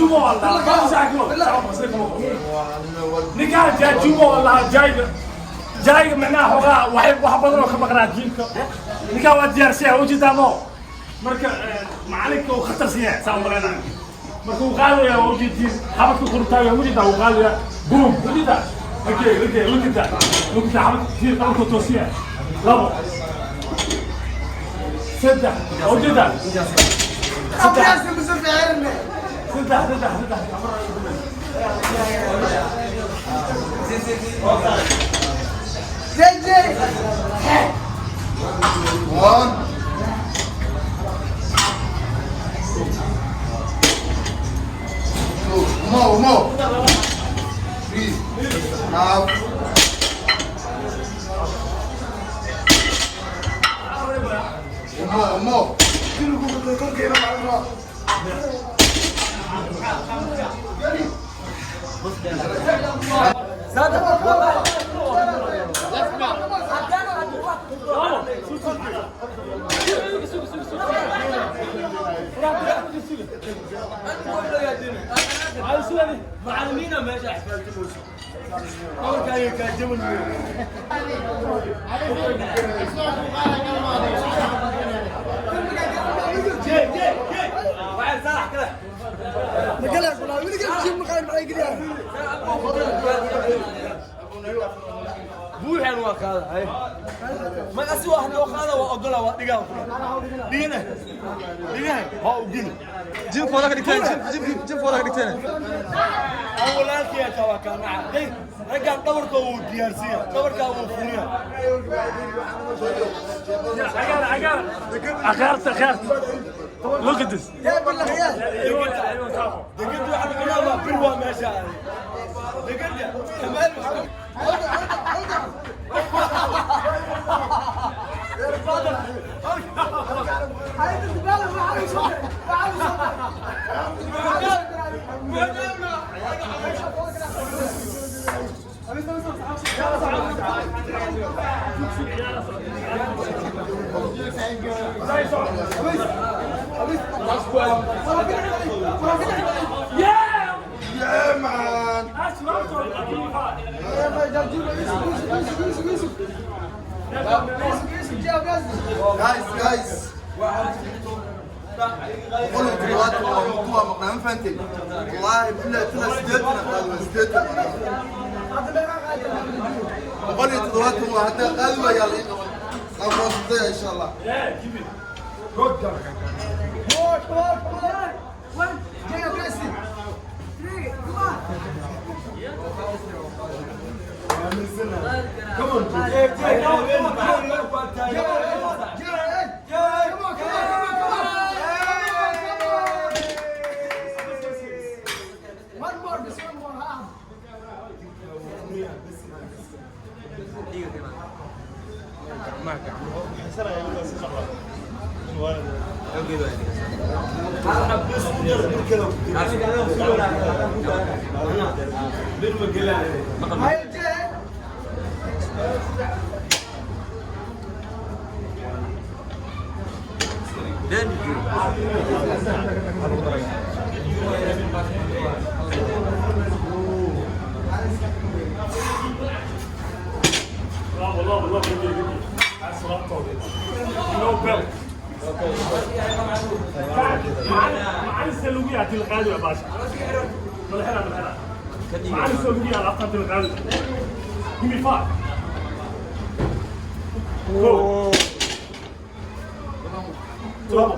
Jaajumo Allah. Ninkaan jaajumo Allah jayga. Jayga macnaha xogaa waxay wax badan oo ka maqnaa jiilka. Ninkaan waa diyaarsan u jeedaa mo. Marka macalinka uu khatar siyaa saa u maleynayo. Marka uu qaadaya waa ujeedtiin xabadka kortaagaya u jeedaa uu qaadaya boom u jeedaa. Okay, look at that. Look at that xabadka fiir qabanka toosiya. Labo. Saddex. U jeedaa. Saddex. Saddex, saddex, saddex. One. Two. More, more. Three. Now. More, more. Macallimiina meesha xifaaltumayso dhabarka ayay kaa jaban. Waxay saalax kale. Buuxan waa qaada hay ma asi waa hadoo qaada waa ogola waa dhigaa kula dhigana dhigaha waa u geli. Jimka wada ka dhigteen, jimka wada ka dhigteen. Aan walaalkii ataa waa kaa naca day raggaan dhabarka wuu diyaarsiya dhabarkaa wuu furiya. Akhaarta, akhaarta. Look at this. Degada waxaan cunaa waa bir waa meesha degada xamaal. Yeah! Yeah, man. That's what I'm talking about. Give me five. Guys, guys. 170 waa muddo maqnaa ma fahanteen wallaahi billahi tala 80 qaadi waa 80 170 waa haddaa qaadi waayaa la ii qaban aan kuwaasudaya insha allah. Yeah, give it. Love, love, love. Give me, give me. That's what I'm talking about. No belt. Macalin salugiya tilqaadi waa baasha. Madaxda madaxda. Macalin salugiya lafta tilqaadi. Give me five. Go. Labo.